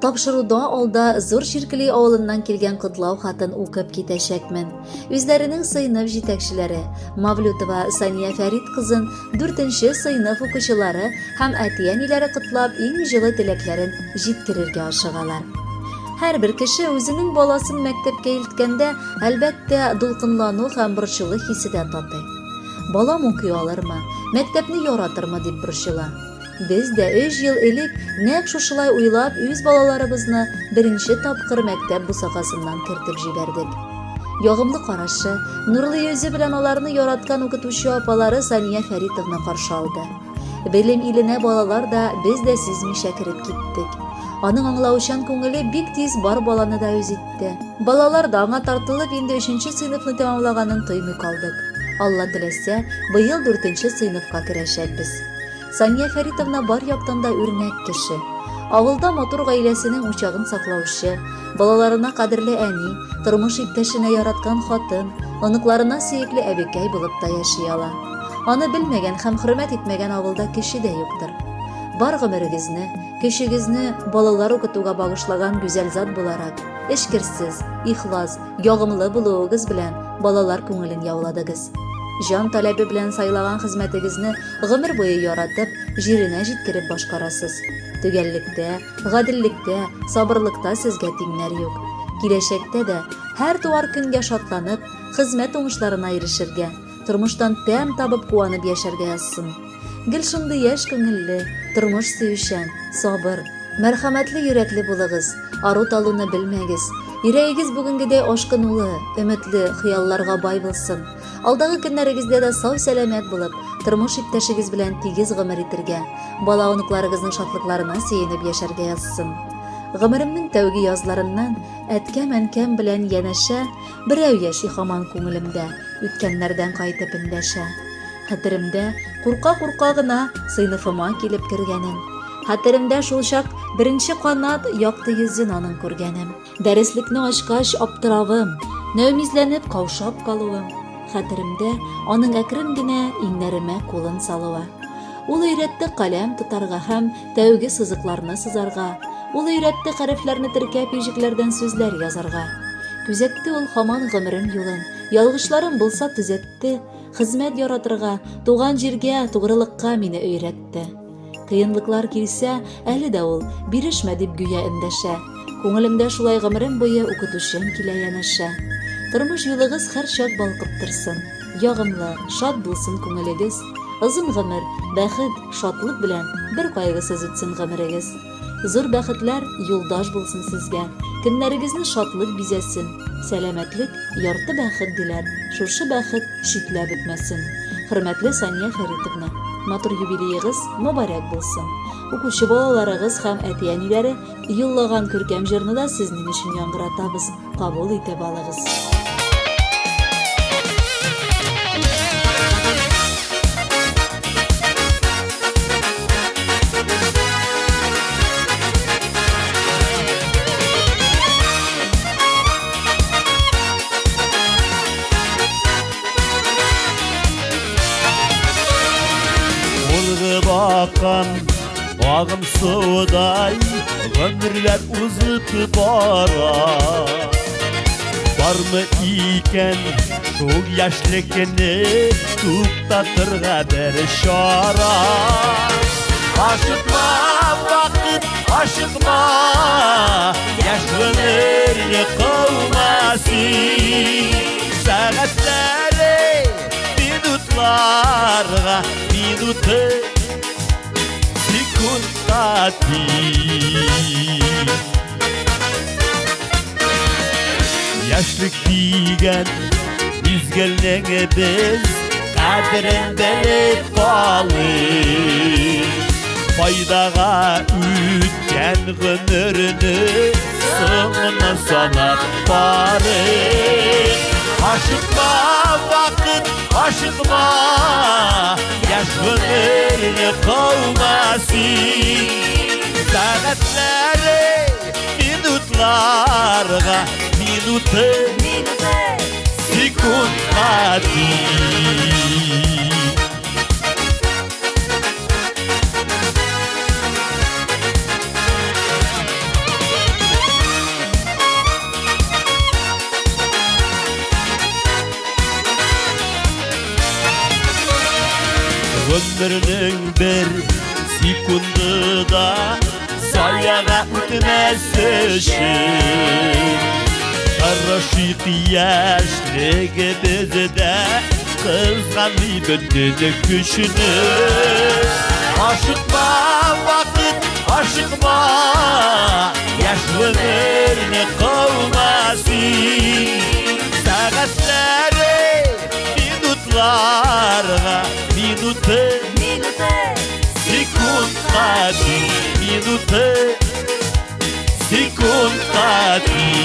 Тапшыруда алда Зур Чиркели авылыннан килгән котлау хатын укып китәчәкмен. Үзләренең сыйныф җитәкчеләре Мавлютова Сания Фәрит кызын дүртенче сыйныф укучылары һәм әти-әниләре котлап иң җылы теләкләрен җиткерергә ашыгалар. Һәрбер кеше үзенең баласын мәктәпкә илткәндә, әлбәттә, дулкынлану һәм борчылу хисе дә татый. Балам укый алырмы, мәктәпне яратырмы дип борчыла. Без дә өч ел элек нәкъ шушылай уйлап үз балаларыбызны беренче тапкыр мәктәп бусагасыннан кертеп җибәрдек. Ягымлы карашы, нурлы йөзе белән аларны яраткан укытучы апалары Сания Фәритовна каршы алды. Белем иленә балалар да, без дә сизмичә кереп киттек. Аның аңлаучан күңеле бик тиз бар баланы да үз итте. Балалар да аңа тартылып инде өченче сыйныфны тәмамлаганын тоймый калдык. Алла теләсә, быел дүртенче сыйныфка керәчәкбез. Сания Фәритовна бар яктан да үрнәк кеше. Авылда матур гаиләсенең учагын саклаучы, балаларына кадерле әни, тормыш иптәшенә яраткан хатын, оныкларына сөекле әбекәй булып та яши ала. Аны белмәгән һәм хөрмәт итмәгән авылда кеше дә юктыр. Бар гомерегезне, көчегезне балалар укытуга багышлаган гүзәл зат буларак, эчкерсез, ихлас, ягымлы булуыгыз белән балалар күңелен яуладыгыз. Җан таләбе белән сайлаган хезмәтегезне гомер буе яратып, җиренә җиткереп башкарасыз. Төгәллектә, гаделлектә, сабырлыкта сезгә тиңнәр юк. Киләчәктә дә һәр туар көнгә шатланып, хезмәт уңышларына ирешергә, тормыштан тәм табып куанып яшәргә язсын. Гел шундый яшь күңелле, тормыш сөючән, сабыр, мәрхәмәтле йөрәкле булыгыз, ару-талуны белмәгез. Йөрәгегез бүгенгедәй ашкынулы, өметле, хыялларга бай булсын. Алдагы көннәрегездә дә сау-сәламәт булып, тормыш иптәшегез белән тигез гомер итергә, бала-оныкларыгызның шатлыкларына сөенеп яшәргә язсын. Гомеремнең тәүге язларыннан әткәм-әнкәм белән янәшә берәү яши һаман күңелемдә, үткәннәрдән кайтып эндәшә. Хәтеремдә, курка-курка гына сыйныфыма килеп кергәнем. Хәтеремдә шулчак беренче канат якты йөзен аның күргәнем. Дәреслекне ачкач аптыравым, нәүмизләнеп каушап калуым. Хәтеремдә аның әкрен генә иңнәремә кулын салуы. Ул өйрәтте каләм тотарга һәм тәүге сызыкларны сызарга. Ул өйрәтте хәрефләрне теркәп иҗекләрдән сүзләр язарга. Күзәтте ул һаман гомерем юлын, ялгышларым булса төзәтте. Хезмәт яратырга, туган җиргә, тугрылыкка мине өйрәтте. Кыенлыклар килсә, әле дә ул, бирешмә дип гүя эндәшә. Күңелемдә шулай гомерем буе укытучым килә янәшә. Тормыш юлыгыз һәрчак балкып торсын. Ягымлы, шат булсын күңелегез. Озын гомер, бәхет, шатлык белән бер кайгысыз үтсен гомерегез. Зур бәхетләр юлдаш булсын сезгә, көннәрегезне шатлык бизәсен, сәламәтлек, ярты бәхет диләр, шушы бәхет читләп үтмәсен. Хөрмәтле Сания Фәритовна, матур юбилеегыз мөбарәк булсын. Укучы балаларыгыз һәм әти-әниләре юллаган күркәм җырны да сезнең өчен яңгыратабыз. Кабул итеп алыгыз. Ургып аккан агым судай гомерләр узып бара. Бармы икән шул яшьлекне туктатырга бер чара? Ашыкма, вакыт, ашыкма, яшь гомерне каума син. Сәгатьләре минутларга, минуты секундка тиң. Яшьлек дигән мизгелнең без кадерен белеп калыйк. Файдага үткән гомерне соңыннан санап барыйк. Ашыкма, вакыт, ашыкма, яшь гомерне каума син. Сәгатьләре минутларга, минуты, секундка тиң. Гомернең бер секунды да заяга үтмәс өчен. Тырышыйк яшьлегебездә, кызганмый бөтен көчне. Ашыкма, вакыт, ашыкма, яшь гомерне каума син. Сәгатьләре минутларга, минуты секундка тиң, минуты секундка тиң.